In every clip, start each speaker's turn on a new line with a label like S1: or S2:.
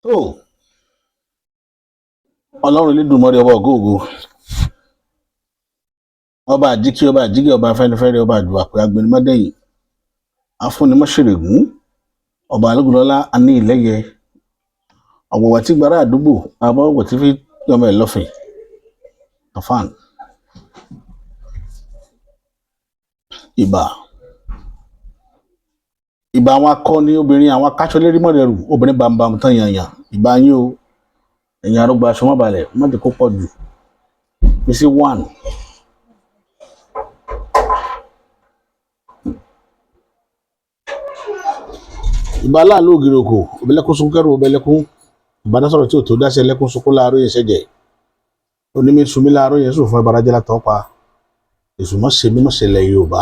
S1: Tó Ọlọ́run Elédùmarè, ọba ògo ògo, ọba àjíkí, ọba àjíkí, ọba afẹ́nifẹ́re, ọba àjùwàpẹ́ agbẹnimọ́dẹ̀yìn, afúnimọ́ṣẹ̀rẹ̀gún, ọba alógunlọ́lá aní ìlẹ́yẹ ọ̀wọ̀wẹ̀ tí gbàrà àdúgbò àbọ̀wọ̀ tí fi yọmọ ẹ̀ lọ́fìn tọ́fàn. Ìbà ìbà àwọn akọni obìnrin, àwọn akáṣọlérí mọ̀rẹ̀rù obìnrin bàǹbàǹ tán yànyàn. Ìbà yín o, ẹ̀yin arúgbó aṣọ mọ́balẹ̀ mọ́jọ kó pọ̀ jù bísí one. Ìbà aláàlú ògiri òkò òbẹ̀lẹ́kún sunkẹ́rù òbẹ̀lẹ́kún ìbádásọ̀rọ̀ tí ò tó dáṣẹ́ lẹ́kún sunkún láàárọ̀ yẹn ṣẹ̀jẹ̀ onímí sunmí láàárọ̀ yẹn sùn fún ẹbára jẹ́ látọ̀ pa èṣù mọ́ ṣe mímọ́ ṣẹlẹ̀ Yorùbá.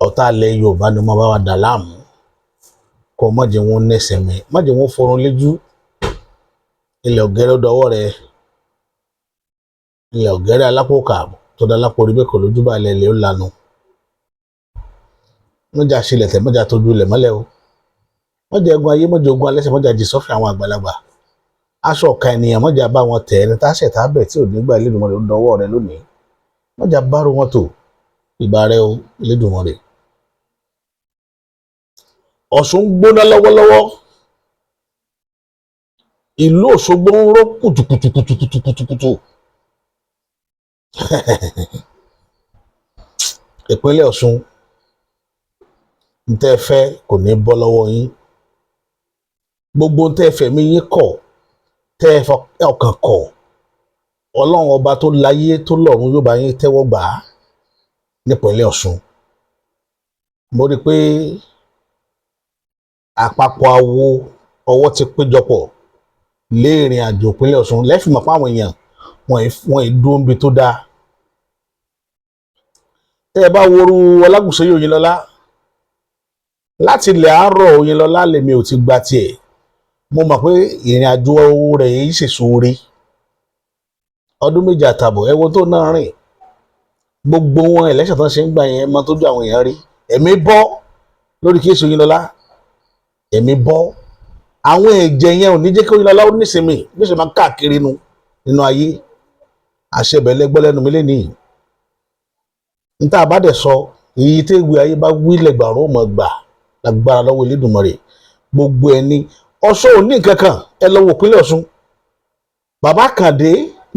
S1: Ọ̀tá ilẹ̀ Yorùbá ni wọ́n bá wa dà láàmú, kó má jẹ́ wọn nẹ́sẹ̀ mi, má jẹ́ wọn fọrun lójú. Ilẹ̀ ọ̀gẹ́rẹ́ dọwọ́ rẹ, ilẹ̀ ọ̀gẹ́rẹ́ alápòkà tó dá lápò orí bẹ́ẹ̀ kò lójú bá ilẹ̀ ilẹ̀ ó lanu. Mọ́jà ṣílẹ̀ tẹ̀, mọ́jà tójú ilẹ̀ mọ́lẹ̀ o, mọ́jà egun ayé, mọ́jà ogun alẹ́sẹ̀, mọ́jà jì sọ́fìn àwọn àgbàlagbà, aṣọ ọ̀ka ènìyàn mọ́jà bá wọn tẹ̀, ẹni táṣẹ̀ tá bẹ̀ tí ò ní gbà Elédùmarè ó dọwọ́ rẹ lónìí, mọ́jà bárò wọn tò. Ìbà rẹ o Elédùmarè. Ọ̀ṣun gbóná lọ́wọ́lọ́wọ́, ìlú Òṣogbo ń ró kùtùkùtùkùtùkùtù. Ìpínlẹ̀ Ọ̀ṣun ntẹ́ fẹ́ kò ní bọ́ lọ́wọ́ yín. Gbogbo ntẹ́ fẹ̀mí yín kọ̀, tẹ́ ọkàn kọ̀, Ọlọ́run ọba tó láyé tó lọ́run yóò bá yín tẹ́wọ́ gbà á nípínlẹ̀ Ọ̀ṣun. Mo rí i pé àpapọ̀ awo ọwọ́ ti péjọpọ̀ lé ìrìn àjò ìpínlẹ̀ Ọ̀ṣun lẹ́fìmọ̀ fáwọn èèyàn wọ́n ì dúró níbi tó dáa. Tẹ́ ẹ bá woru Ọlágúnsóyè Oyinlọ́lá láti ilẹ̀ àárọ̀, Oyinlọ́lá lèmi ò ti gba tiẹ̀. Mo mọ̀ pé ìrìn àjò rẹ̀ yìí ṣèṣore ọdún 2 àtààbọ̀. Ẹ wo tó náà rìn gbogbo wọn ẹlẹ́ṣẹ̀ tó ń ṣe ń gbà yẹn mọ́ tójú àwọn èèyàn rí. Ẹ̀mí bọ́ lórí kéésì Oyinlọ́lá, ẹ̀mí bọ́. Àwọn ẹ̀jẹ̀ yẹn ò ní jẹ́ kí Oyinlọ́lá ó nísinmi bí ó ṣe máa káàkiri nu nínú ayé. Àṣebẹ̀lẹ̀ gbọ́ lẹ́nu mi lénìí. Níta bá dẹ̀ sọ èyí tí ìwé ayé bá wí lẹ́gbàrún mọ̀ gbà lágbára lọ́wọ́ Elédùmarè. Gbogbo ẹni Ọ̀ṣun ò ní nǹkan kan, ẹ lọ wò ìpínlẹ̀ Ọ̀ṣun. Bàbá Kàndé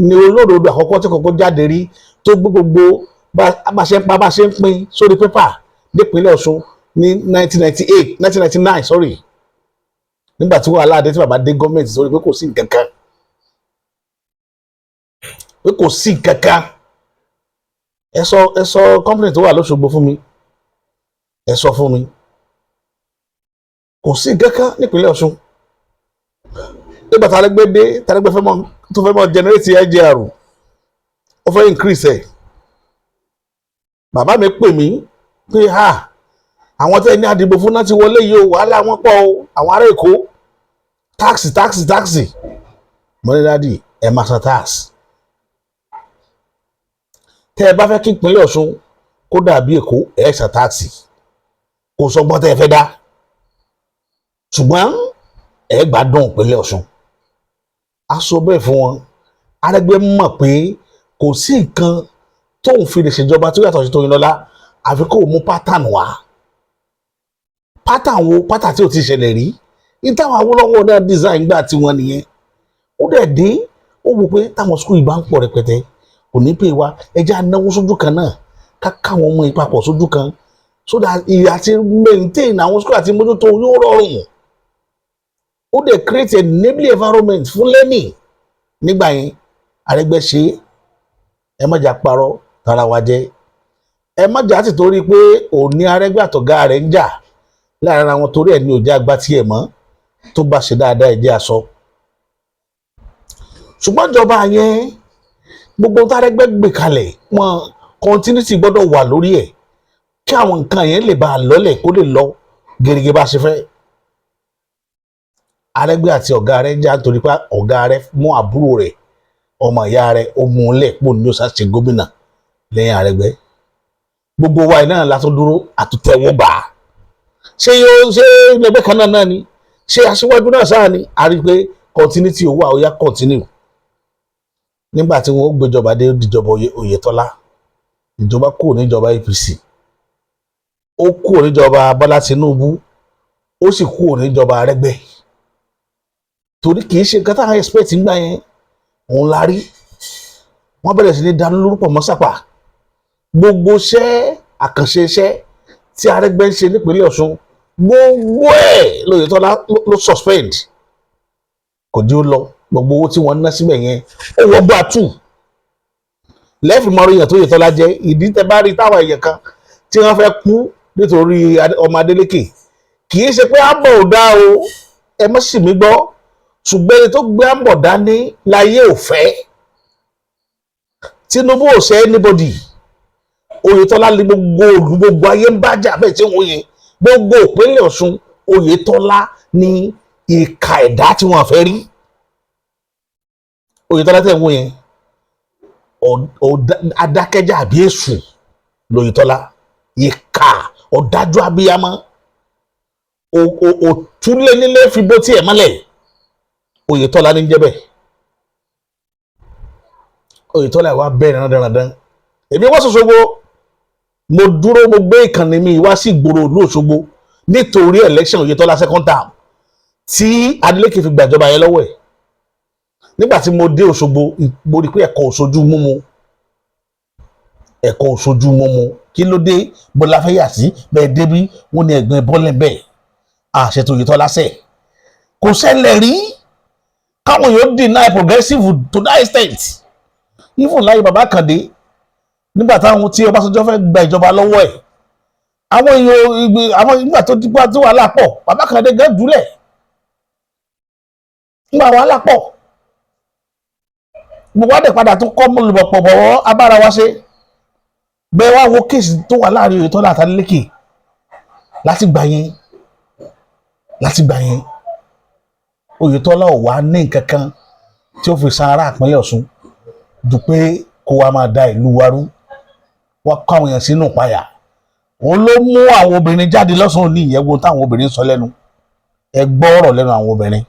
S1: ni olódodo àkọ́kọ́ tí kọ́kọ́ jáde rí tó gbé gbogbo bá ṣe ń pa bá ṣe ń pín sórí pépà nípínlẹ̀ Ọ̀ṣun ní 1998, 1999, sorry, nígbà tí wàhálà dé, tí bàbá dé gọ́ọ̀mẹ̀ntì sórí pé kò sí nǹkan kan, pé kò sí nǹkan kan. Ẹ sọ company tó wà lóṣogbo fún mi, ẹ sọ fún mi. Kò sí nǹkan kan nípínlẹ̀ Ọ̀ṣun. Nígbà tá Arẹ́gbẹ́ dé, tá Arẹ́gbẹ́ fẹ́ mọ́ tó fẹ́ mọ́ generate IGR, ó fẹ́ increase ẹ̀. Bàbá mi pè mí pé ha, àwọn tẹ́ ní àdìbò fún náà ti wọlé yìí o, wàhálà wọn pọ̀ o, àwọn ará Èkó, tax tax tax. Mo ní daddy, ẹ máa san tax. Tẹ́ ẹ bá fẹ́ kí ìpínlẹ̀ Ọ̀ṣun kó dàbí Èkó, ẹ san tax. Kò sọgbọ́n tẹ́ ẹ fẹ́ dá, ṣùgbọ́n ẹ gbádùn ìpínlẹ̀ Ọ̀ṣun. A sọ bẹ́ẹ̀ fún wọn. Arẹ́gbẹ́ mọ̀ pé kò sí nǹkan tóun fi lè ṣèjọba tó yàtọ̀ sí Tóyìnlọ́lá, àfi kó mú pattern wá. Pattern wo? Pattern tí ò ti ṣẹlẹ̀ rí ní táwọn Awólọ́wọ̀ náà design gbà tí wọ́n nìyẹn. Ó dẹ̀ dín ó wò pé táwọn school yìí bá ń pọ̀ rẹpẹtẹ, kò ní pè wá. Ẹjẹ́ anáwó sójú kan náà, ká káwọn ọmọ ìpapọ̀ sójú kan, so that ìyá ti maintain àwọn school àti mójútó yóò rọrùn. Ó dẹ̀ create a enabling environment fún learning nígbà yẹn. Arẹ́gbẹ́ ṣe. Ẹ má jà parọ́ tara wa jẹ, ẹ má jà sì torí pé òní Arẹ́gbẹ́ àtọ̀gá rẹ̀ ń jà láàárín àwọn, torí ẹ̀ ní òjá àgbà tiẹ̀ mọ́. Tó bá ṣe dáadáa, ẹ jẹ́ aṣọ. Ṣùgbọ́n ìjọba yẹn, gbogbo tárẹ́gbẹ́ gbé kalẹ̀ wọn, continuity gbọ́dọ̀ wà lórí ẹ̀ kí àwọn nǹkan yẹn lè bá a lọ́lẹ̀, kó lè lọ gẹ́gẹ́ bá a ṣe fẹ́. Arẹ́gbẹ́ àti ọ̀gá rẹ̀ jà nítorí pé ọ̀gá rẹ̀ mú àbúrò rẹ̀, ọmọ ìyá rẹ̀, ó mú un lẹ̀ pò ní ó sá ṣe gómìnà lẹ́yìn Arẹ́gbẹ́. Gbogbo wa náà la tún dúró àtúntẹ̀wọ́ gbà á. Ṣé yóò ṣé ẹgbẹ́ kan náà náà ni? Ṣé aṣíwájú náà sáà ni? A rí i pé continuity wà, ó yá, continue. Nígbà tí wọ́n gbéjọba dé, dìjọba Oyètọ́lá, ìjọba kúrò níjọba APC, ó kúrò níjọba Bọ́lá Tinubu, ó sì kúrò níjọba Arẹ́gbẹ́, torí kì í ṣe nǹkan táwọn expect ń gbà yẹn òun la rí. Wọ́n bẹ̀rẹ̀ sí ní dánú lórúkọ mọ́ sápà. Gbogbo iṣẹ́ àkànṣe, iṣẹ́ tí Arẹ́gbẹ́ ń ṣe nípínlẹ̀ Ọ̀ṣun, gbogbo ẹ̀ lóyètọ́lá ló suspend, kò dí ó lọ. Gbogbo owó tí wọ́n ná síbẹ̀ yẹn, ó wọ gbà tù lẹ́ẹ̀fì mọ́ èèyàn tó Oyètọ́lá jẹ́. Ìdí tẹ́ bá rí táwọn èèyàn kan tí wọ́n fẹ́ kú nítorí ọmọ Adeleke, kì í ṣe pé àbọ̀ ò dá o, ẹ má sì mí gbọ́, ṣùgbọ́n ẹni tó gbé àbọ̀ dání láyé ò fẹ́. Tinubu ò ṣe anybody. Oyètọ́lá ní gbogbo òlù, gbogbo ayé ń bájà bẹ́ẹ̀ tí wọ́n yẹn, gbogbo ìpínlẹ̀ Ọ̀ṣun, Oyètọ́lá ní ìka ẹ̀dá tí wọ́n fẹ́ rí. Oyètọ́lá tẹ̀ ń wò yẹn, adákẹ́jà àbí èṣù lóyètọ́lá, ìka ọ̀dájú abiyamọ, òtúlé nílé fi bó tiẹ̀ mọ́lẹ̀. Oyètọ́lá ní jẹ́ bẹ́ẹ̀. Oyètọ́lá wá bẹ́ẹ̀ dandan. Èmi wá s'Òṣogbo, mo dúró, mo gbé ìkànnì mi wá sí ìgboro ìlú Òṣogbo nítorí election Oyètọ́lá second term tí Adeleke fi gbàjọba yẹn lọ́wọ́ ẹ̀. Nígbà tí mo dé Òṣogbo, mo rí i pé ẹ̀kọ́ òṣojú múmu, ẹ̀kọ́ òṣojú múmu. Kí ló dé? Bó la fẹ́ yà sí bẹ́ẹ̀ débí, wọ́n ní ẹ̀gbọ́n bọ́lẹ̀ bẹ́ẹ̀. Àṣẹ tó Oyètọ́lá sẹ̀ kò ṣẹlẹ̀ rí káwọn yóò deny progressive to that extent. Even láyé bàbá Kàndé, nígbà táwọn tí Ọbásanjọ́ fẹ́ gba ìjọba lọ́wọ́ ẹ̀, àwọn èèyàn àwọn nígbà tó dípò tí wàhálà pọ̀, bàbá Kàndé gan jùlẹ̀ nígbà wàhálà pọ̀. Gbogbo wa dẹ̀ padà tó kọ́ mọ́lùbọ̀pọ̀ bọ̀wọ́ abára wa ṣe bẹ́ẹ̀. Wá wo case tó wà láàrin Oyètọ́lá àti Adeleke láti gbà yẹn. Oyètọ́lá ò wá ní nǹkan kan tí ó fi san ará ìpínlẹ̀ Ọ̀ṣun ju pé kó wa máa da ìlú wa rú, wá kó àwọn èèyàn sínú ìpayà. Òun ló mú àwọn obìnrin jáde lọ́sàn-án ní ìyẹ́wò táwọn obìnrin sọ lẹ́nu. Ẹ gbọ́ ọ̀rọ̀ lẹ́nu àwọn obìnrin.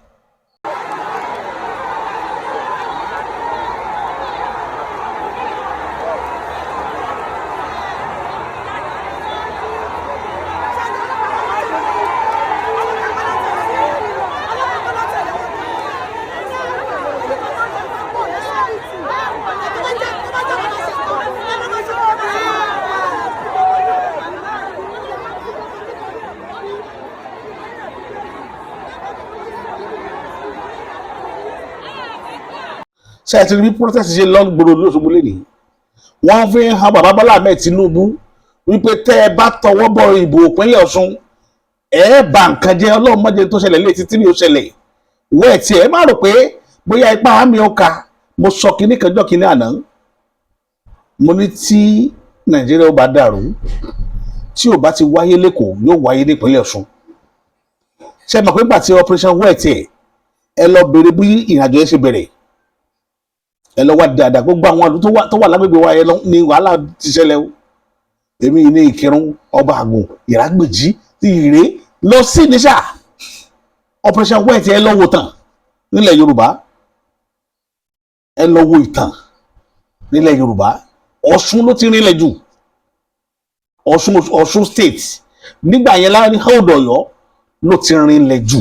S1: Ṣé ẹ ti rí bí protest ṣe lọ gbòòrò lóṣogbo lẹ́nìí? Wọ́n fi ń han bàbá Bọ́lá Ahmed Tinubu wípé tẹ́ ẹ bá tọwọ́ bọ ìbò ìpínlẹ̀ Ọ̀ṣun, ẹ bá nǹkan jẹ́. Ọlọ́run mọ́jẹ tó ṣẹlẹ̀ létí tí mi ò ṣẹlẹ̀ wẹ́ẹ̀ tí ẹ má rò pé bóyá ipá àmì ọkà. Mo sọ kinní kan jọ́ kinní àná, mo ní tí Nàìjíríà ó bá dàrú, tí ò bá ti wáyé lẹ́kọ̀ọ́, yóò wáyé nípínlẹ̀ Ọ̀ṣun. Ṣe mọ̀ pé nígbà tí operation wẹ́ẹ̀ tiẹ̀, ẹ lọ bèrè bí ìrìnàjò yẹn ṣe bẹ̀rẹ̀, ẹ lọ wá dáadáa. Gbogbo àwọn àdúgbò tó wà lágbègbè wa yẹn ní wàhálà ti ṣẹlẹ̀ o. Èmi ní Ìkírun, Ọba Àgùn, Ìrágbèjì, ti Ìrè lọ sí níṣà, operation wet. Ẹ lọ wo tàn nílẹ̀ Yorùbá, ẹ lọ wo ìtàn nílẹ̀ Yorùbá, Ọ̀ṣun ló ti rinlẹ̀ jù. Ọ̀ṣun, Ọ̀ṣun State nígbà yẹn láàrin hold Ọ̀yọ́ ló ti rinlẹ̀ jù,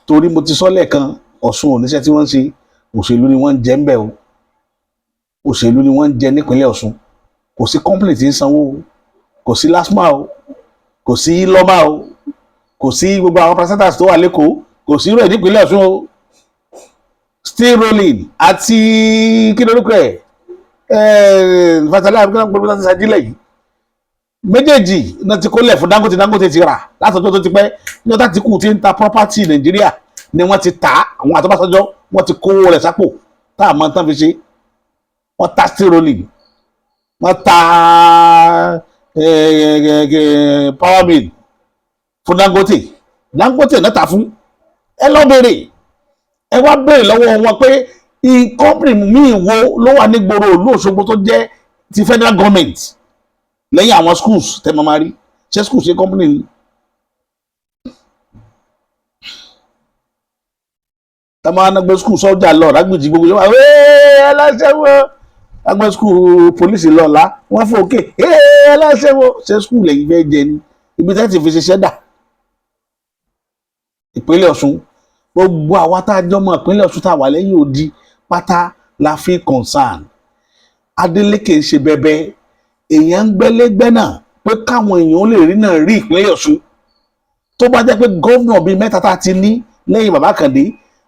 S1: torí mo ti sọ lẹ́ẹ̀kan, Ọ̀ṣun ò níṣẹ́ tí wọ́n ń ṣe, òṣèlú ni wọ́n ń jẹ ń bẹ̀ o. Òṣèlú ni wọ́n ń jẹ nípínlẹ̀ Ọ̀ṣun. Kò sí company tí ń sanwó o, kò sí LASTMA o, kò sí LAWMA o, kò sí gbogbo àwọn parastatals tó wà lẹ́kọ̀ọ́, kò sí rẹ̀ nípínlẹ̀ Ọ̀ṣun o. Still rolling àti kí lórúkọ ẹ̀, fatala gbogbo láti ṣàjílẹ̀ yìí méjèèjì náà ti kólẹ̀ fún Dangote. Dangote ti rà látọjọ́ tó ti pẹ́. Níjọ́ tá Àtíkù ti ń ta property Nàìjíríà ni wọ́n ti tà á. Àwọn àtọ́bàṣọjọ́ wọ́n ti kówó rẹ̀ sápò tá a mọ̀ tán fi ṣe. Wọ́n ta still rolling, wọ́n ta power mill fún Dangote. Dangote náà ta fún. Ẹ lọ béèrè, ẹ wá béèrè lọ́wọ́ wọn pé company míì wo ló wà nígboro ìlú Òṣogbo tó jẹ́ ti federal government lẹ́yìn àwọn schools tẹ́ máa rí. Ṣé school ṣe company ni? Tọ́mọ anágbé school sọ́jà lọ lágbèjì gbogbo yẹn wà, ee, aláṣẹ́wó. Agbé school police lọ́la, wọ́n fò òkè, ee, aláṣẹ́wó. Ṣé school lẹ́yìn fẹ́ jẹ ni? Ibi tẹ́ ti fi ṣiṣẹ́ dà? Ìpínlẹ̀ Ọ̀ṣun, gbogbo àwa tá a jọ mọ̀ ìpínlẹ̀ Ọ̀ṣun tá a wà lẹ́yìn odi pátá la fi concern. Adeleke ń ṣe bẹbẹ, èèyàn ń gbẹ́lẹ́gbẹ́ náà pé káwọn èèyàn lè rí náà rí ìpínlẹ̀ Ọ̀ṣun. Tó bá jẹ́ pé gómìnà bíi mẹ́ta tá a ti ní lẹ́yìn bàbá Kàndé,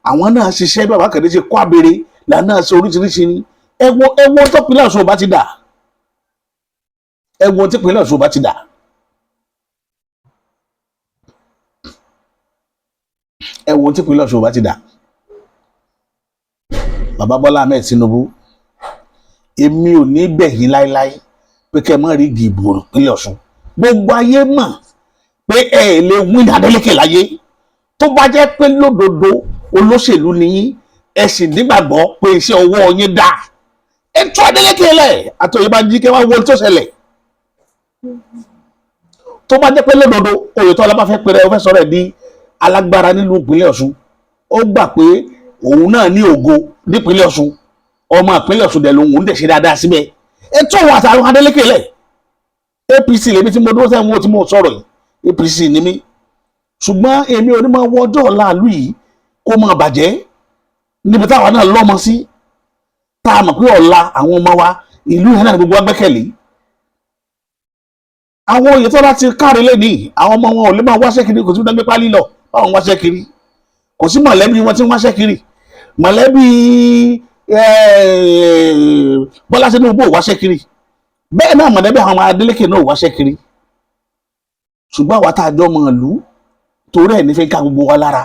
S1: àwọn náà ṣiṣẹ́ bí bàbá Kàndé ṣe kó abèrè làwọn náà ṣe oríṣiríṣi ni. Ẹ wo, ẹ wo tó ìpínlẹ̀ Ọ̀ṣun bá ti dà. Ẹ wo tí ìpínlẹ̀ Ọ̀ṣun bá ti dà. Ẹ wo tí ìpínlẹ̀ Ọ̀ṣun bá ti dà. Bàbá Bọ́lá Ahmed Tinubu, èmi ò ní bẹ̀ yín láéláé pé kẹ́ ẹ má rí ìdìbò ìpínlẹ̀ Ọ̀ṣun. Gbogbo ayé mọ̀ pé ẹ lè win Adeleke láyé. Tó bá jẹ́ pé lódodo olóṣèlú ni yín, ẹ sì nígbàgbọ́ pé iṣẹ́ ọwọ́ yín dáa, ẹ tú Adeleke lẹ̀ àti Oyèbánjí, kẹ́ wá wo ohun tó ṣẹlẹ̀. Tó bá jẹ́ pé lódodo Oyètọ́lá bá fẹ́ pèrè, ó fẹ́ sọ̀rọ̀ ẹ̀ di alágbára nílùú ìpínlẹ̀ Ọ̀ṣun, ó gbà pé òun náà ní ògo nípínlẹ̀ Ọ̀ṣun, ọmọ ìpínlẹ̀ Ọ̀ṣun dẹ̀ lòun, òun dẹ̀ ṣe dáadáa síbẹ̀, ẹ tó òun àtàwọn Adeleke lẹ̀. APC lèmi tí mo dúró sẹ́wọ̀n wo tí mo sọ̀rọ̀ yìí, APC ni mí, ṣùgbọ́n èmi ò ní máa wọ ọjọ́ ọ̀la ìlú yìí kó máa bàjẹ́ níbi táwa náà lọ́mọ sí, tá a mọ̀ pé ọ̀la àwọn ọmọ wa, ìlú yẹn náà ní gbogbo wa gbẹ́kẹ̀lé. Àwọn Oyètọ́lá ti káre lẹ́nìí, àwọn ọmọ wọn ò lè máa wáṣẹ́ kiri. Kò sí gbé pálí lọ báwọn wáṣẹ́ kiri, kò sí mọ̀lẹ́bí wọn tí ń wáṣẹ́ kiri. Mọ̀lẹ́bí Bọ́lá Tinubu ò wáṣẹ́ kiri, bẹ́ẹ̀ náà mọ̀lẹ́bí àwọn Adeleke náà ò wáṣẹ́ kiri. Ṣùgbọ́n àwa tá a jọ mọ̀ ìlú, torí ẹ̀ nífẹ̀ẹ́ ká gbogbo wa lára.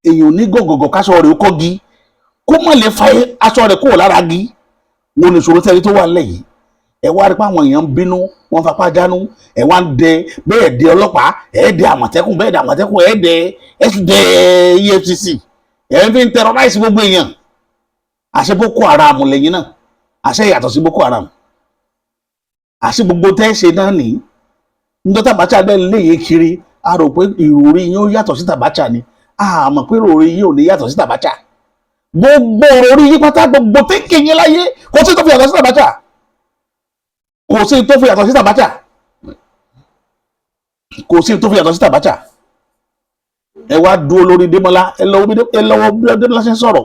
S1: Èèyàn ní gọ̀gọ̀gọ̀ káṣọ rẹ̀ ó kọ́gi, kó mọ̀ lè fa aṣọ rẹ̀ kúrò lára gi. Wọn ní ìṣòro tẹ́lẹ̀ tó wà nílẹ̀ yìí. Ẹ wá rí pé àwọn èèyàn ń bínú, wọ́n fapá jánu. Ẹ wá ń dẹ bẹ́ẹ̀, dẹ ọlọ́pàá, ẹ dẹ Àmọ̀tẹ́kùn, bẹ́ẹ̀ dẹ Àmọ̀tẹ́kùn, ẹ dẹ, ẹ tún dẹ EFCC, ẹ fi ń terrorize gbogbo èèyàn. Àṣẹ Boko Haram lẹ́yìn náà, àṣẹ ìyàtọ̀ sí Boko Haram, àṣẹ gbogbo tẹ́ ṣe náà nìyí. Níjọ́ tàbáchà bẹ́ẹ̀ léyìí kiri, a rò pé ìròrí yín ó yàtọ̀ sí tàbáchà ni. A mọ̀ pé ìròrí yín ò ní yàtọ̀ sí tàbáchà. Gbogbo ìròrí yín pátá, gbogbo thinking yín láyé, kò sí tó fi yàtọ̀ sí tàbáchà, kò sí tó fi yàtọ̀ sí tàbáchà, kò sí tó fi yàtọ̀ sí tàbáchà. Ẹ wá dúró lórí Démọ́lá. Ẹ lọ́wọ́ bí, ẹ lọ́wọ́ bí Démọ́lá ṣe ń sọ̀rọ̀,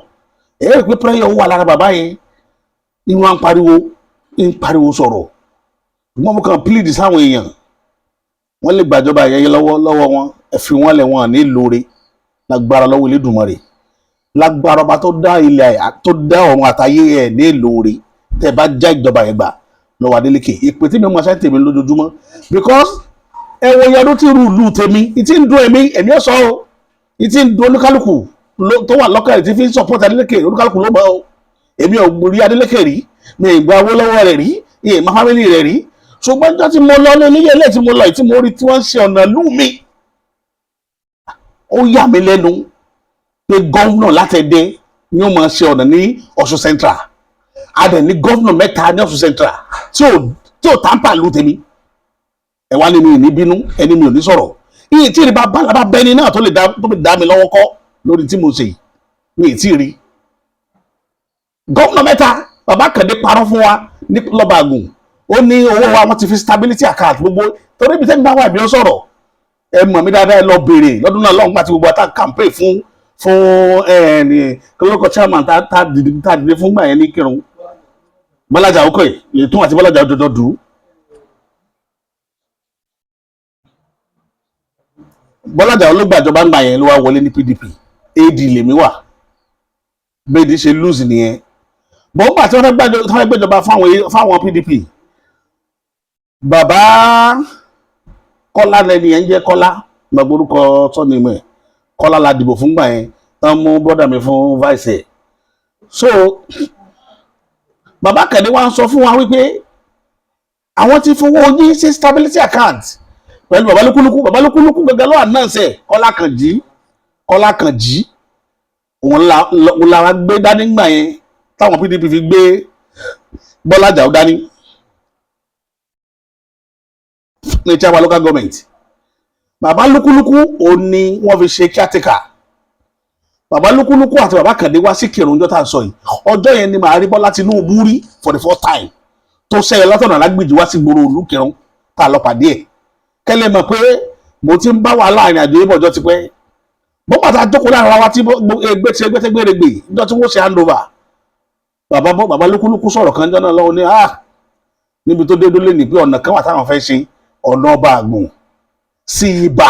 S1: ẹ rí i pé pressure wà lára bàbá yẹn ní wọ́n ń pariwo, ń pariwo sọ̀rọ̀. Wọ́n mú kàn plead sáwọn èèyàn, wọ́n lè gbàjọba yẹn lọ́wọ́ lọ́wọ́ wọn. Ẹ fi wọ́n lẹ̀, wọ́n ní lóore lágbára lọ́wọ́ Elédùmarè, lágbára ọba tó dá ilẹ̀, tó dá ọ̀run àtayé. Ẹ̀ ní lóore tẹ́ ẹ bá já ìjọba yẹn gbà lọ́wọ́ Adeleke. Ìpè tí mi mọ̀ ṣe tèmi lójoojúmọ́, because ẹ wo iye ọdún tí irú ìlú tèmi ìtí ń dún èmi, èmi ò sọ o, ìtí ń dún olúkálùkù tó wà lọ́kàn rẹ̀ tí fi ń support Adeleke, olúkálùkù ló mọ̀ o. Èmi ò rí Adeleke rí, mi ì gba owó lọ́wọ́ rẹ̀ rí, ìyẹn family rẹ̀ rí, ṣùgbọ́n níjọ́ tí mo lọ ní ilé ilé tí mo lọ yìí, tí mo rí tí wọ́n ń ṣe ọ̀nà lú mi, ó yà mí lẹ́nu pé gómìnà látẹ̀dẹ́ ni ó máa ṣe ọ̀nà ní Ọ̀ṣun Central. A dẹ̀ ní gómìnà mẹ́ta ní Ọ̀ṣun Central tí ò tamper lù tèmi. Ẹ wá ní mi ò ní bínú, ẹni mi ò ní sọ̀rọ̀ iye tí ìrìbá bá bẹ́ni náà tó lè dá mi lọ́wọ́ kọ́ lórí tí mo ṣe yìí, mi ì tí ì rí gómìnà mẹ́ta. Bàbá Kàndé parọ́ fún wa ní lọ́ba àgùn, ó ní owó wa wọ́n ti fi stability account gbogbo, torí ibi tẹ́mi bá wà bí ó sọ̀rọ̀. Ẹ mọ̀ mí dáadáa, ẹ lọ béèrè lọ́dún náà lọ́hùn-ún àti gbogbo àtà campaign fún ẹ ní kílókọ chairman tá dìde fún gbà yẹn ní Kírun, Bọ́lájà Òkè ètò àti Bọ́lájà jọjọ dùn ún. Bọ́lájà olóògbàjọba ń gbà yẹn ló wá wọlé ní PDP, AD lèmi wà. Bẹ́ẹ̀ni ṣe lose nìyẹn. Bọ́n gbà tí wọ́n fẹ́ gbàjọba fáwọn PDP, bàbá Kọ́lá lẹni yẹn ń jẹ́ Kọ́lá, gbàgbọ́ orúkọ tọ́ni mọ̀ ẹ̀, Kọ́lá la dìbò fún gbà yẹn, tán mú brọ́dà mi fún vice ẹ̀. So bàbá Kẹ́ni wá ń sọ fún wa wípé àwọn ti fowó yín sí stability account pẹ̀lú bàbá lúkúlúkú. Bàbá lúkúlúkú gẹ́gẹ́ ló announce ẹ̀. Kọ́lá Kànjí, Kọ́lá Kànjí òun la wá gbé dání gbà yẹn táwọn PDP fi gbé Bọ́lá Àjàó dání. ní chairman local government. Bàbá Lúkúlúkú ò ní wọ́n fi ṣe caretaker. Bàbá Lúkúlúkú àti bàbá Kàndé wá sí Kírun ọjọ́ tá à ń sọ yìí. Ọjọ́ yẹn ni màá rí Bọ́lá Tinubu rí for the first time, tó ṣẹyọ látọ̀nà Alágbèjì wá sí gbòòrò ìlú Kírun tá a lọ pàdé ẹ̀. Kẹ́lẹ́ mọ̀ pé mo ti ń bá wàhálà ìrìn àjò yìí bọ̀ ọjọ́ ti pẹ́. Bó bàtà jókòó láàrin wa tí ẹgbẹ́ ti ẹgbẹ́ tẹ́gbẹ́rẹ́gbè níjọ́ tí wọ́n ṣe handover, bàbá bọ́ bàbá Lúkúlúkú sọ̀rọ̀ kan jọ́ náà lọ́wọ́ ní, ah, níbi tó dé dólé ní pé ọ̀nà kan wà táwọn fẹ́ ṣe, ọ̀nà ọba àgùn sí ibà.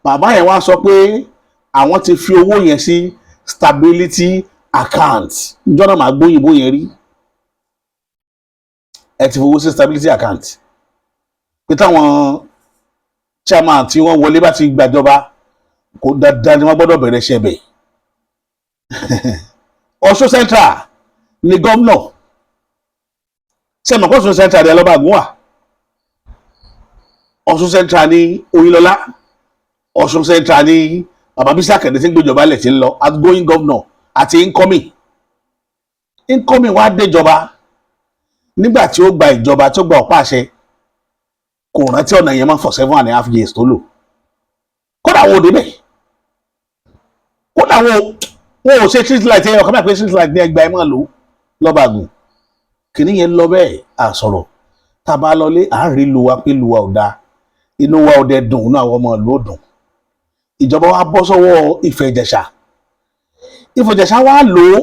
S1: Bàbá yẹn wá sọ pé àwọn ti fi owó yẹn sí stability account. Níjọ́ náà màá gbóyìnbó yẹn rí. Ẹ ti fowó sí stability account pé táwọn chairman tí wọ́n wọlé bá ti gbàjọba, kò dandan ni wọ́n gbọ́dọ̀ bẹ̀rẹ̀ iṣẹ́ bẹ̀. Ọ̀ṣun Central ni gómìnà. Ṣe mọ̀ kó Ọ̀ṣun Central ní ọlọ́ba àgún wà, Ọ̀ṣun Central ní Oyinlọ́lá, Ọ̀ṣun Central ní bàbá Bísí Àkàndé tí ń gbéjọba lẹ̀ tí ń lọ, outgoing governor àti incoming. Incoming wá déjọba. Nígbà tí ó gba ìjọba, tí ó gba ọ̀pá àṣẹ, kò rántí ọ̀nà yẹn mọ́ for 7.5 years tó lò. Kódà wọn ò débẹ̀, kódà wọn ò ṣe street light ẹ̀yọ̀ kan báyìí pé street light ní ẹgbàá ẹ̀ máa lò lọ́ba àgùn. Kìnìún yẹn lọ bẹ́ẹ̀. Àsọ̀rọ̀ tá a bá lọlé, à ń rí lu wa pé lu wa ò dáa, inú wa ò dẹ̀ dùn, inú àwọn ọmọ ìlú ò dùn. Ìjọba wa bọ́ sọ́wọ́ Ifẹ̀ Ìjẹ̀ṣà. Ifẹ̀ Ìjẹ̀ṣà wa lò ó.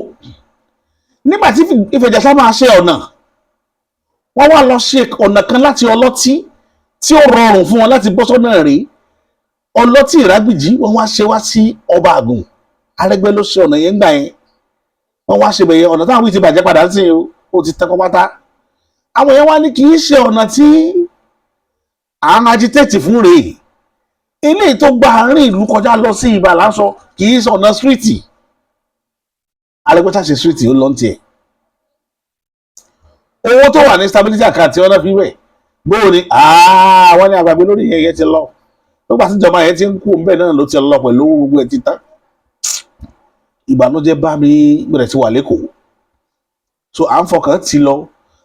S1: Nígbà tí Ifẹ̀ Ìjẹ̀ṣà máa ṣe ọ̀nà, wọ́n wá lọ ṣe ọ̀nà kan láti Ọlọ́tí tí ó rọrùn fún wọn láti bọ́ sọ́nà rèé, Ọlọ́tí Ìrágbìjí. Wọ́n wá ṣe wá sí ọba àgùn. Arẹ́gbẹ́ ló ṣe ọ̀nà yẹn gbà yẹn. Wọ́n wá ṣe bẹ̀yẹ. Ọ̀nà táwọn wí ti bàjẹ́ padà sí o, ó ti tẹ́kọ́ pátá. Àwọn yẹn wá ní kì í ṣe ọ̀nà tí à ń agitate fún rèé. Eléyìí tó gba àárín ìlú kọjá lọ sí Ibà lásọ, kì í ṣe ọ̀nà street. Arẹ́gbẹ́ ṣàṣe street, ó lọ́n tiẹ̀. Owó tó wà ní stability account tí wọ́n náà fi wẹ̀ bóò ni wọ́n ní àgbàgbé lórí yẹn. Yẹn ti lọ nígbà tí ìjọba yẹn ti ń kú ńbẹ náà ló ti lọ pẹ̀lú owó, gbogbo ẹ̀ ti tán. Ìbànújẹ́ bá mi bẹ̀rẹ̀ sí wà lẹ́kọ̀ọ́. So à ń fọkàn ti lọ,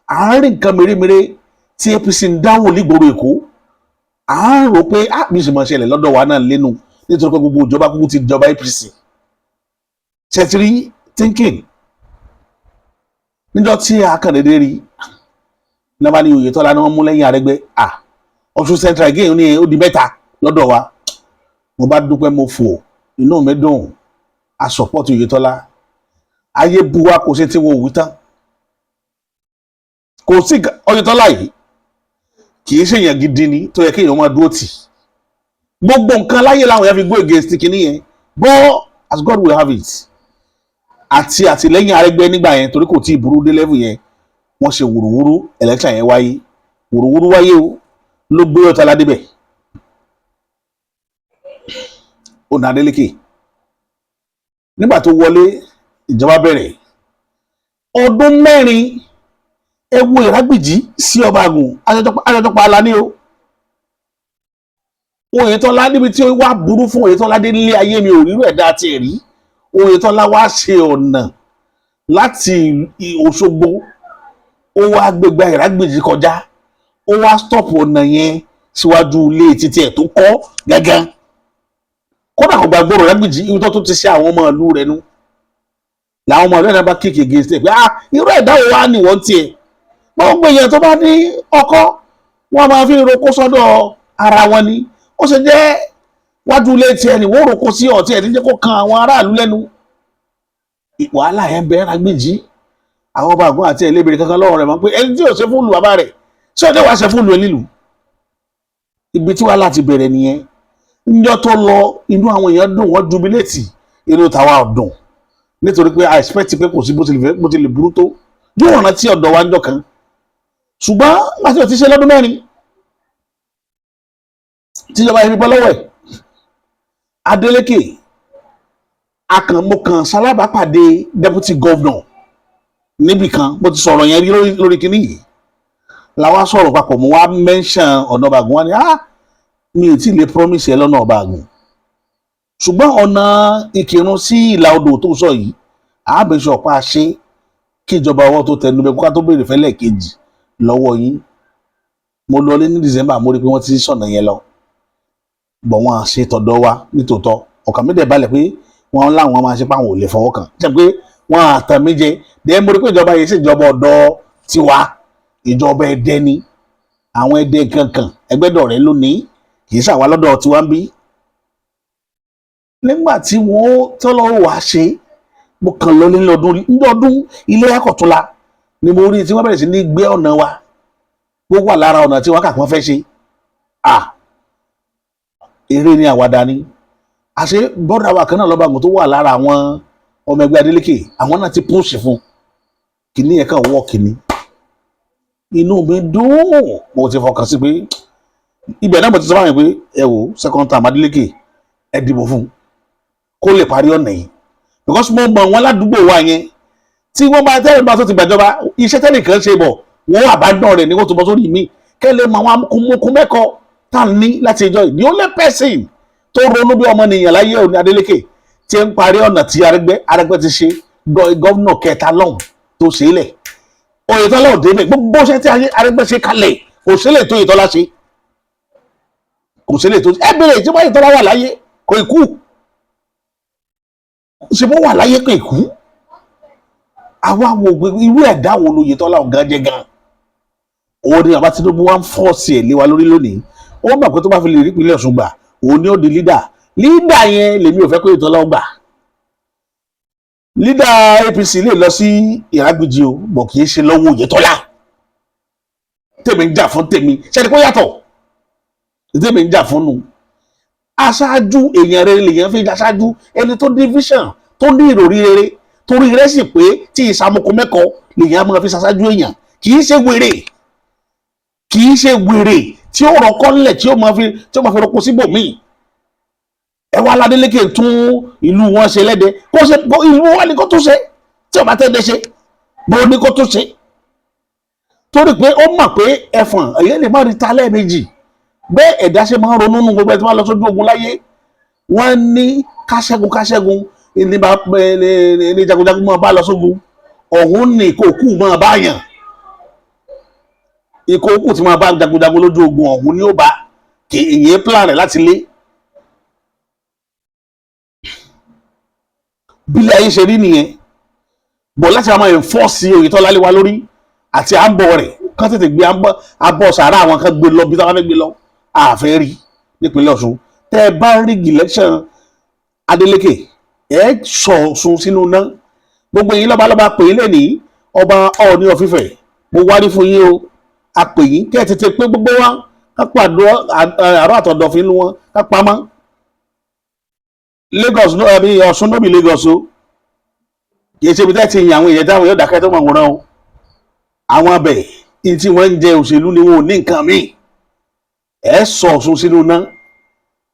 S1: à ń rí nǹkan mèremère tí APC ń dáwò nígboro Èkó. À ń rò pé á bí ìṣe máa ṣẹlẹ̀ lọ́dọ̀ wa náà lẹ́nu, nítorí pé gbogbo ìjọba kúkú ti jọba APC. Ṣètìrí thinking níjọ́ tí a kàn déédéé rí ní wọ́n bá ní Oyètọ́lá ni wọ́n mú lẹ́yìn Arẹ́gbẹ́. À Ọ̀ṣun Central again ní ó di mẹ́ta lọ́dọ̀ wa. Mo bá dúpẹ́, mo fò, inú mi dùn. A support Oyètọ́lá. Ayé bu wa, kò sí tí wọ́n ò wí tán, kò sí. Oyètọ́lá yìí kì í ṣèyàn gidi ni tó yẹ kéèyàn máa dúró tì. Gbogbo nǹkan láyé làwọn yẹn fi go against kìíní yẹn, but as God will have it, àti àtìlẹ́yìn Arẹ́gbẹ́ nígbà yẹn, torí kò tí ì burú dé level yẹn, wọ́n ṣe wùrùwúrú. Election yẹn wáyé, wùrùwúrú wáyé o, ló gbé Oyètọ́lá débẹ̀. Ó nà Adeleke. Nígbà tó wọlé, ìjọba bẹ̀rẹ̀ ọdún 4. Ẹ wo Ìrágbìjí sí ọba àgùn, ajọjọpọ̀ ala ní o. Oyètọ́lá, níbi tí ó wá burú fún Oyètọ́lá dé nílé ayé, mi ò rírú ẹ̀dá tiẹ̀ rí. Oyètọ́lá wá ṣe ọ̀nà láti Òṣogbo, ó wá gbégbá Ìrágbìjí kọjá, ó wá stop ọ̀nà yẹn síwájú ilé títí ẹ̀ tó kọ́ gángan. Kódà kò gbàgbọ́ Ìrágbìjí. Ibi tó tún ti ṣe àwọn ọmọ ìlú rẹ̀ nu làwọn ọmọ ìlú ẹ̀ náà bá kick against ẹ̀ pé, ah, irú ẹ̀dá wo wá ní wọ́n tiẹ̀? Gbogbo èèyàn tó bá ní ọkọ́, wọ́n máa fi roko sọ́dọ̀ ara wọn ni. Ó ṣe jẹ́ wájú ilé tiẹ̀ ni wọ́n roko sí ọ̀tí ẹ̀ ní jẹ́ kó kan àwọn aráàlú lẹ́nu. Wàhálà yẹn bẹ́ẹ̀ Rágbìjí. Àwọn ọba àgún àti ẹlẹ́bìrì kankan lọ́wọ́ rẹ̀ mọ́ pé ẹni tí ò ṣe fún lu bàbá rẹ̀ ṣé ọdẹ wàá ṣe fún lu onílù. Ibi tí wàhálà ti bẹ̀rẹ̀ nìyẹn. Níjọ́ tó lọ, inú àwọn èèyàn dùn, wọ́n jubilate. Inú tàwa ò dùn, nítorí pé I expect pé kò sí bó ti lè burú tó, yóò rántí ọ̀dọ̀ wa níjọ́ kan. Ṣùgbọ́n láti ò ti ṣe lọ́dún 4 tíjọba yẹn fi bọ́ lọ́wọ́ ẹ̀, Adeleke akànmọ́kàn sálábàápàdé deputy governor níbì kan. Mo ti sọ̀rọ̀ yẹn rí lórí kinní yìí. Làwa sọ̀rọ̀ papọ̀, mo wá mention ọ̀nà ọba àgùn. Wa ni, ah, mi ò tí ì lè promise ẹ lọ́nà ọba àgùn, ṣùgbọ́n ọ̀nà Ìkìrun sí Ìlà Odò tó sọ yìí, àábẹ̀sọ̀ ọ̀pá ṣe kí ìjọba ọwọ́ tó tẹnu bẹ kó ká tó béèrè fẹ́lẹ̀ kejì lọ́wọ́ yín. Mo lọlé ní December, mo rí i pé wọ́n ti sọ̀nà yẹn lọ bọ̀, wọ́n á ṣe tọ̀dọ̀ wa nítòótọ́. Ọkàn mi dẹ̀ balẹ̀ pé wọ́n láwọn máa ṣe páwọn ò lè fọwọ́ kàn ṣe pé wọ́n á tàn mí jẹ. Dẹ́ mo rí pé ìjọba yìí ṣèjọba ọ̀dọ́ tiwa, ìjọba Ẹdẹ ni, àwọn Ẹdẹ kankan ẹgbẹ́dọ̀rẹ́ lónìí, kì í ṣàwa lọ́dọ̀ tiwa ń bí. Nígbà tí wọ́n tọ́lọ́ wàá ṣe, mo kàn lọ ní ọdún ní ọdún ilé akọ̀túnla ni mo rí tí wọ́n bẹ̀rẹ̀ sí ní gbé ọ̀nà wa. Ó wà lára ọ̀nà tí wọ́n kà wọ́n fẹ́ ṣe. À eré ni, àwàdà ni. Àṣé bọ́dà wa kan náà lọ́ba àgùn tó wà lára àwọn ọmọ ẹgbẹ́ Adeleke, àwọn náà ti push fún kìnní yẹn kàn wọ́ kìnní. Inú mi dùn, mo ti fọkàn sí pé ibẹ̀ náà mo ti sọ fún mi pé ẹ wò, second term Adeleke, ẹ dìbò fún kó lè parí ọ̀nà yìí, because mo mọ̀ wọ́n ládùúgbò wa yẹn. Tí wọ́n bá tẹ́lẹ̀ bá tó ti gbàjọba, iṣẹ́ tẹ́lẹ̀ kan ṣe bọ̀, wọ́n àbádọ́ rẹ̀ ní kó tó bọ́ sórí mi kẹ́lẹ́ mọ àwọn amúkúmọ́kú mẹ́kọ tá à ń ní láti ìjọ yìí. The only person tó ronú bí ọmọnìyàn láyé òní, Adeleke, tí ń parí ọ̀nà tí Arẹ́gbẹ́ ti ṣe, governor kẹta lọ́hùn tó ṣe é lẹ̀. Oyètọ́lá ò débẹ̀. Gbogbo iṣẹ́ tí Arẹ́gbẹ́ ṣe kalẹ̀, kò ṣe lè tó Oyètọ́lá ṣe, kò ṣe lè tó. Ẹ bèrè tí wọ́n Oyètọ́lá wà láyé, kò ì kú. Ṣe bó wà láyé, kò ì kú. Àwa wo pé irú ẹ̀dá wo lóyètọ́lá ọ̀gá jẹ́ gan? Òun ni bàbá Tinubu wá ń force ẹ̀ lé wa lórí lónìí. Ó mọ̀ pé tó bá fi lè rí ìpínlẹ̀ Ọ̀ṣun gbà, òun ni ó di leader. Leader yẹn lèmi ò fẹ́ kó Oyètọ́lá ó gbà. Leader APC lè lọ sí Ìrágbìjí o, bọ̀ kì í ṣe lọ́wọ́ Oyètọ́lá. Tèmi ń jà fún tèmi, ṣẹ́ni kó yàtọ̀. Tèmi ń jà fún nu aṣáájú èèyàn rere lèèyàn fi aṣáájú, ẹni tó ní vision, tó ní ìròrí rere, torí rẹ̀ sì pé tí ìsàmùkù mẹ́kọ̀ọ́ lèèyàn máa fi ṣaṣáájú èèyàn. Kì í ṣe wèrè, kì í ṣe wèrè tí ó rọkọ́ ńlẹ̀, tí ó máa fi rọkọ síbòmíì. Ẹ wá l'Adélékè tún ìlú wọn ṣe lẹ́dẹ, kó ṣe ìlú wọn ni kó tún ṣe. Tí ó bá tẹ́ ṣe bó ní kó tún ṣe, torí pé ó mọ̀ pé ẹ̀fọ̀n èyí lè má rí ta lẹ́ẹ̀mejì. Bẹ́ẹ̀ ẹ̀dá ṣe máa ń ronú nù. Gbogbo ẹ̀ tí wọ́n lọ sójú ogun láyé, wọ́n ní káṣẹ́gun káṣẹ́gun ní bá ní jagunjagun máa bá lọ sógun ọ̀hún, ní ìkókù máa bá yàn. Ìkókù tí máa bá jagunjagun lójú ogun ọ̀hún ní ó bá kì ìyẹn plan rẹ̀ láti lé. Bílẹ̀ ayé ṣe rí nìyẹn bọ̀ láti máa enforce Oyètọ́lá lé wa lórí àti àbọ̀ rẹ̀, kán tètè gbé abọ́ sàárà àwọn kan gbé lọ bí táwọn fẹ́ gbé lọ. Àfẹ́ rí nípínlẹ̀ Ọ̀ṣun, tẹ́ ẹ bá rí election Adeleke, ẹ sọ Ọ̀ṣun sínú ná. Gbogbo yín lọ́ba lọ́ba pè é lẹ́nìí, ọba Ọọ̀ni of Ifẹ̀, mo wárí fún yín o. A pè yín kẹ́ ẹ tètè pé gbogbo wa ká pàdó àrò àtọ̀dọ̀fín inú wọn ká pamọ́. Lagos no, ẹbí Ọ̀ṣun no be Lagos o. Kì í ṣe ibi tẹ́ ti yàn àwọn èèyàn táwọn yóò dákẹ́ tó mọ̀ wòran o. Àwọn abẹ ní tí wọ́n ń jẹ òṣèlú ni, wọn ò ní nǹkan míì. Ẹ sọ Ọ̀ṣun sínú ná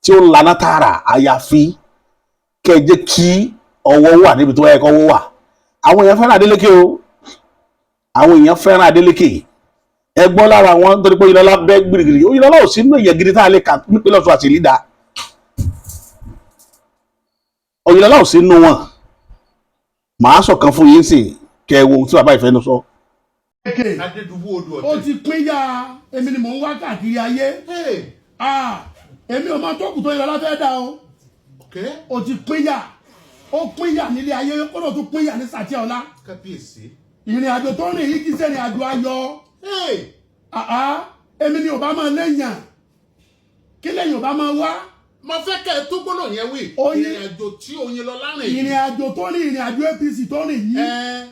S1: tí ó lana tààrà, àyàfi kẹ́ ẹ jẹ́ kí ọwọ́ wà níbi tó yẹ kọ́wọ́ wà. Àwọn èèyàn fẹ́ràn Adeleke o, àwọn èèyàn fẹ́ràn Adeleke. Ẹ gbọ́ lára wọn nítorí pé Oyinlọ́lá bẹ́ gbìrìgbìrì. Oyinlọ́lá ò sínú èèyàn gidi tá a lè kà nípínlẹ̀ Ọ̀ṣun àti leader. Oyinlọ́lá ò sínú wọn. Màá sọ̀kan fún yín sí kẹ́ ẹ wo ohun tí bàbá ìfẹ́ nu sọ.
S2: Adédùbú odò
S3: Ó
S2: ọ̀tẹ̀.
S3: ti pín yá. Èmi ni mò ń wá káàkiri ayé. Ah, èmi ò máa tó kù tó yọ láfẹ́ dá o. Ó ti pín yà, ó pín yà nílé ayé, kó tó pín yà ní sàtì ọ̀la.
S2: Kábíyèsí.
S3: Ìrìn àjò tó rìn yìí kì í ṣe ìrìn àjò ayọ̀. Ah, ah, èmi ni ò bá máa léèyàn kí lẹ́yìn ò bá máa wá.
S2: Mo fẹ́ kẹ́ ẹ tó gbọ́dọ̀ yẹn wí. Ìrìn àjò tí Oyinlọ́lá rìn yìí.
S3: Ìrìn àjò tó rìn, ìrìn àjò APC tó rìn yìí,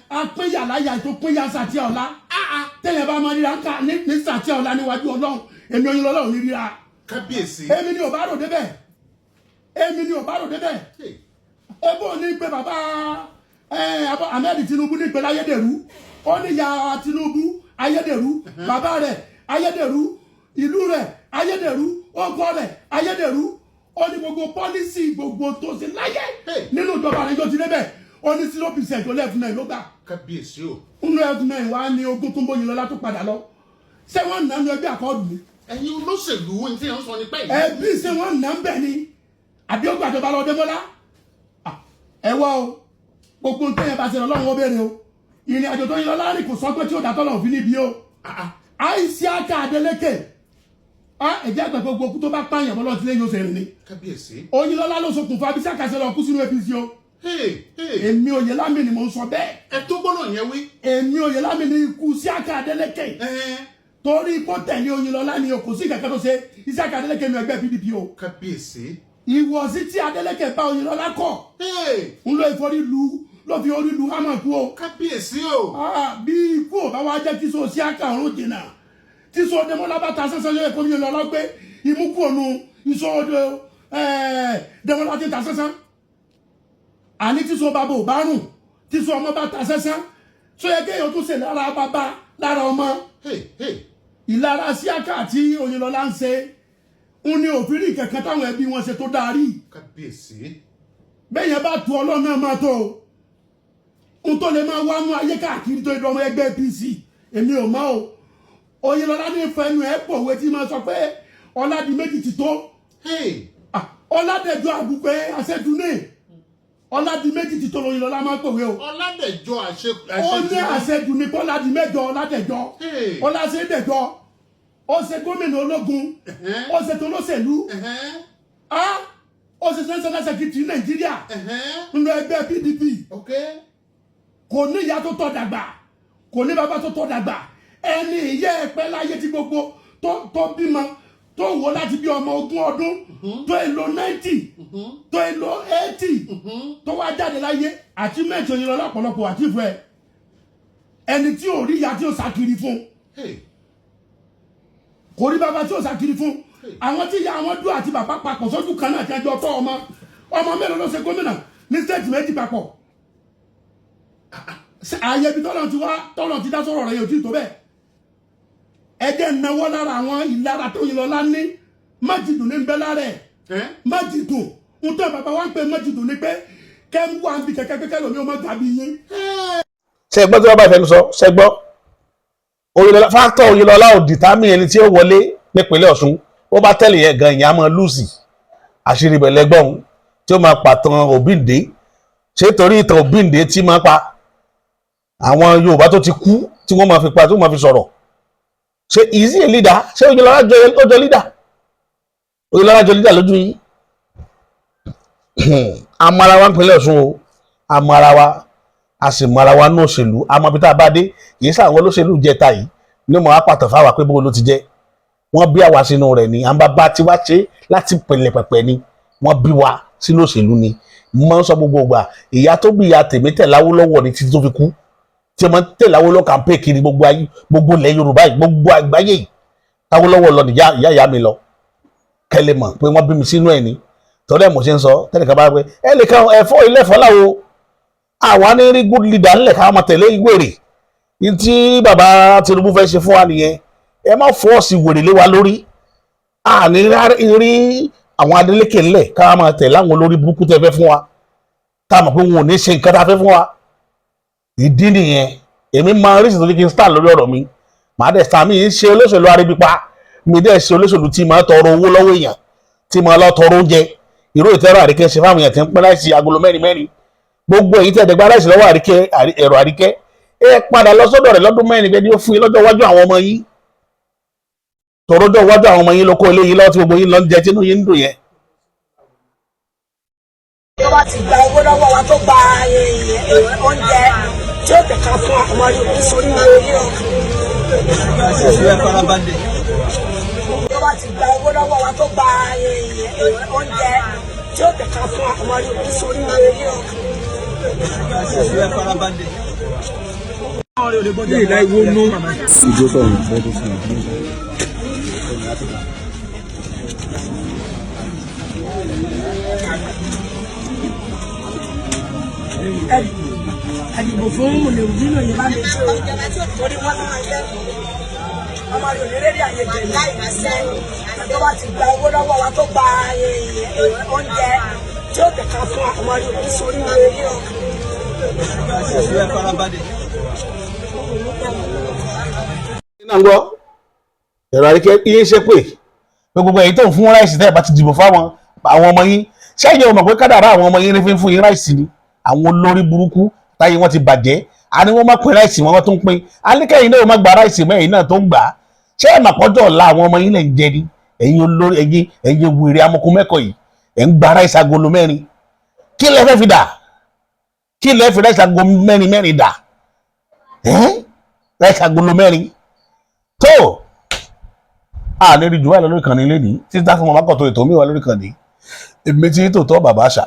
S3: a pín yà láyà tó pín yà sàtì ọ̀la. Téèyàn bá máa ríra ká ní sàtì ọ̀la níwájú Ọlọ́run, èmi Oyinlọ́lá ò ní ríra.
S2: Kábíyèsí.
S3: Èmi ni ò bá rò débẹ̀, èmi ni ò bá rò débẹ̀. Ebo ní pé bàbá Ahmed Tinubu ní pé láyédèrú. Ó ní ya Tinubu ayédèrú, bàbá rẹ̀ ayédèrú, ìlú rẹ̀ ayédèrú, ọkọ rẹ̀ ayédèrú. Ó ní gbogbo policy, gbogbo tó ṣe láyé nínú ìjọba rẹ̀ yóò ti débẹ̀, ó ní 0% tó lẹ́ẹ̀fún náà ló gbà.
S2: Kábíyèsí o.
S3: Nínú ẹ̀fún náà wà ní ogún tó ń bóyin lọ́lá tó padà lọ. Ṣé wọ́n nà ní ẹgbẹ́ Accord ni?
S2: Ẹ̀yin olóṣèlú ní tí wọ́n sọ ní pẹ́ yìí.
S3: Ẹbí, ṣé wọ́n nà ń bẹ̀ ni àbí ó gbàjọba lọ Dẹ́mọ́lá? Ẹ wá o, gbogbo nǹkan yẹn bá ṣe lọ́wọ́, ó béèrè o. Ìrìn àjò tó ń lọ láàrin kò sọ pé tí ó dàtọ́ lọ́wọ́ fi níbi o. Isiaka Adeleke, ẹ̀jẹ̀ àgbà gbogbo kú tó bá pààyàn bọ́lá tí lè yóò ṣe rìn ni.
S2: Kábíyèsí.
S3: Oyinlọ́lá ló ṣokùnfà bí Isiaka ṣe lọ kú sínú APC o.
S2: Hey, hey.
S3: Èmi Oyèlámì ni mò ń sọ bẹ́ẹ̀.
S2: Ẹ tó gbọ́dọ̀ yẹn wí.
S3: Èmi Oyèlámì ni ikú Isiaka Adeleke torí kó tẹ̀lé Oyinlọ́lá ni o, kò sí kankan tó ṣe Isiaka Adeleke ní ẹgbẹ́ PDP o.
S2: Kábíyèsí.
S3: Ìwọ̀sí tí Adeleke bá Oyinlọ́lá kọ̀ ń lọ ìforí lu ló fi orí lu hámà kú o.
S2: Kábíyèsí o.
S3: Bí ikú ò bá wá jẹ́ kí so Isiaka ọ̀run jìnnà tí so Dẹ́mọ́lá bá ta sánsán lóye kó Oyinlọ́lá gbé imú kú ònu iṣó Dẹ́mọ́lá ti ta sánsán. Àní tí so bàbá ò bá rùn tí so ọmọ bá ta sánsán tó yẹ kéèyàn tún ṣe lára bàbá lára ọmọ. Ìlara Isiaka àti Oyinlọ́lá ń ṣe ń ní òfin rí kankan táwọn ẹbí wọn ṣe tó darí.
S2: Kábíyèsí.
S3: Bẹ́ẹ̀ yẹn bá tu Ọlọ́run náà máa tó o n tó lè máa wá mú ayé káàkiri tó ìdánwò ẹgbẹ́ APC, èmi ò mọ̀ o. Oyinlọ́lá ní fẹnu ẹ̀ pòwe tí máa sọ pé Ọládìméjì ti tó. Ọládẹ̀jọ àbùkù àṣẹdùn ní Ọládìméjì ti tó lóyinlọ́lá máa pòwe o.
S2: Ọládẹ̀jọ àṣẹ.
S3: Ó ní àṣẹdùn ní Ọládìmẹ́jọ Ọládẹ̀jọ Ọlásẹ̀dẹ̀jọ. Ó ṣe gómìnà ológun, ó ṣe tolóṣèlú, ó ṣe national secretary Nàìjíríà nínú ẹgbẹ́ PDP. Kò ní ìyá tó tọ́ dàgbà, kò ní bàbá tó tọ́ dàgbà. Ẹni ìyá ẹ̀pẹ́ láyé tí gbogbo tó bímọ tó wò láti bí ọmọ 20 ọdún tó èlò 90 tó èlò 80 tó wá jáde láyé àti mẹ́tò yìí lọ lọ́pọ̀lọpọ̀ àti ìfẹ́ ẹni tí ò rí ìyá tí ò sá kiri fún, kò rí bàbá tí ò sá kiri fún. Àwọn tí ìyá àwọn dúró àti bàbá papọ̀ sójú kan náà tí ẹjọ́ tọ́ ọmọ ọmọ mélòó ló ṣe gómìnà ní state méjì papọ̀? Ààyè ibi tọ́lọ̀ ti wá tọ́lọ̀ ti dá sọ̀rọ̀ rẹ̀ yóò tí ì tó bẹ́ẹ̀. Ẹjẹ́ náwó lára àwọn ìlara tó yin lọ́lá ní májìdùn ní ń bẹ lára ẹ̀. Májìdùn ń tọ́ bàbá wa ń pè májìdùn ní pé kẹ́ ń wá bí kẹ̀kẹ́ pé kẹ́lòmí ó má gàbí yín.
S1: Ṣe gbọ́ tí wọ́n bá fẹnu sọ? Ṣe gbọ́? Oyinlọ́lá, factor Oyinlọ́lá ò determine ẹni tí ó wọlé nípínlẹ̀ Ọ̀ṣun. Ó bá tẹ̀lé yẹn gan, ìyẹn á máa lose. Àṣírí ibẹ̀ lẹ́gbọ̀n tí ó máa pàtàn Òbíǹde. Ṣé torí ìtàn Òbíǹde tí máa pa àwọn Yorùbá tó ti kú tí wọ́n máa fi pa tí wọ́n máa fi sọ̀rọ̀? Ṣé is he a leader? Ṣé Oyinlọ́lá ó jọ leader? Oyinlọ́lá jọ leader lójú yín? Amara wa nípínlẹ̀ Ọ̀ṣun o, amara wa, a sì mọ ara wa ní òṣèlú, àmọ́ ibi tá a bá dé. Kì í sáwọn olóṣèlú jẹta yìí ní mọ̀ á pàtàn fáwa pé bó ló ti jẹ́. Wọ́n bí àwa sínú rẹ̀ ni, à ń bá bá tiwa ṣe láti pẹ̀lẹ̀ pẹ̀pẹ̀ ni wọ́n bí wa sínú òṣèlú ni. Mo máa ń sọ gbogbo ìgbà, ìyá tó bí ìyá tèmi tẹ̀lé Awólọ́wọ̀ ní títí tó fi kú, tí wọ́n tẹ̀lé Awólọ́wọ̀ campaign kiri gbogbo ayé, gbogbo ilẹ̀ Yorùbá yìí, gbogbo àgbáyé yìí. Awólọ́wọ̀ lọ nìyá ìyá ìyá mi lọ. Kẹ́lẹ́ mọ̀ pé wọ́n bí mi sínú ẹ̀ ni. Torí ẹ̀ mo ṣe ń sọ tẹ́nìkan bá pé ẹ lè kan ẹ̀fọ́ ilé ẹ̀fọ́ láwo, àwa ní rí good leader ńlẹ̀ ká máa tẹ̀lé wèrè. Ní tí bàbá Tinubu fẹ́ ṣe fún wa nìyẹn. Ẹ má force wèrè lé wa lórí. A ní rí àwọn Adeleke ńlẹ̀ ká máa tẹ̀lé àwọn olórí burúkú tẹ́ fẹ́ fún wa, tá a mọ̀ pé wọn ò ní ṣe nǹkan tá a fẹ́ fún wa. Ìdí nìyẹn èmi máa rí ìsìnkú kí n stand lórí ọ̀rọ̀ mi. Màá dẹ̀ stand. Mi ń ṣe olóṣèlú aríbipa, mi dẹ̀ ṣe olóṣèlú tí máa tọrọ owó lọ́wọ́ èèyàn, tí máa lọ tọrọ oúnjẹ. Ìró ìtẹ́rọ Àríkẹ́ ṣe fáwọn èèyàn tí ń pín láìsí agolo mẹ́rin mẹ́rin. Gbogbo èyí tí ẹ̀dẹ̀gbá láìsí lọ́wọ́ Àríkẹ́, ẹ̀rọ Àríkẹ́, ẹ padà lọ sọ́dọ̀ rẹ̀ lọ́dún 4 bẹ́ẹ̀ ni ó fún yín lọ́jọ́ iwájú àwọn ọmọ yín. Tọrọjọ́ iwájú àwọn ọmọ yín ló kó ilé yín lọ́wọ́ tí gbogbo yín lọ ń jẹ tínú yín ń dùn yẹn.
S4: Tó bá ti gba owó lọ́wọ́ wa, tó gba oúnjẹ tí ó tẹ̀ka fún ọmọ rẹ̀ sórí orí ọ̀. Tó bá ti gba owó lọ́wọ́ wa, tó gba oúnjẹ tí ó tẹ̀ka fún ọmọ rẹ̀ sórí orí ọ̀. Ẹdìbò fún Mùnìrùdínú yìí bá mi ṣe o, torí wọ́n ti máa jẹ́ ọmọ rẹ̀ onírèrè àyè jẹ̀ láì máa ṣẹ́. Tó bá ti gba owó lọ́wọ́ wa, tó gba oúnjẹ tí ó tẹ̀ka fún ọmọ rẹ̀ sórí orí ọ̀.
S1: Náà ń gbọ́ ẹ̀rọ Àríkẹ́ yín ṣe pé pé gbogbo èyí tó ń fún rice tẹ́ ẹ̀ bá ti dìbò fáwọn àwọn ọmọ yín, ṣẹ́yìn ò mọ̀ pé kádàrá àwọn ọmọ yín ní fi ń fún yín rice ni? Àwọn olórí burúkú táyé wọn ti bàjẹ́. A ní wọ́n má pín rice wọn, wọ́n tó ń pín. A ní kẹ́yìn náà má gba rice mẹ́yìn náà tó ń gbà á. Ṣé ẹ̀ màpọ́jọ́ ọ̀la àwọn ọmọ yín lẹ̀ ń jẹ ni? Ẹ̀yin olórí, ẹ̀yin wèrè amọ̀kún mẹ́kọ̀ọ́ yìí, ẹ̀ ń gba ráìsì agolo mẹ́rin. Kí lẹ fẹ́ fi dà? Kí lẹ fi ráìsì agolo mẹ́rin mẹ́rin dà? Ẹ́n, ráìsì agolo mẹ́rin tó a ní rí jù wá lọ lórí ìkànnì lẹ́nìí títí tá fún ọmọ akọ̀tọ̀ ètò mi wà lórí ìkànnì. Èmi tí tòótọ́ bàbá àṣà.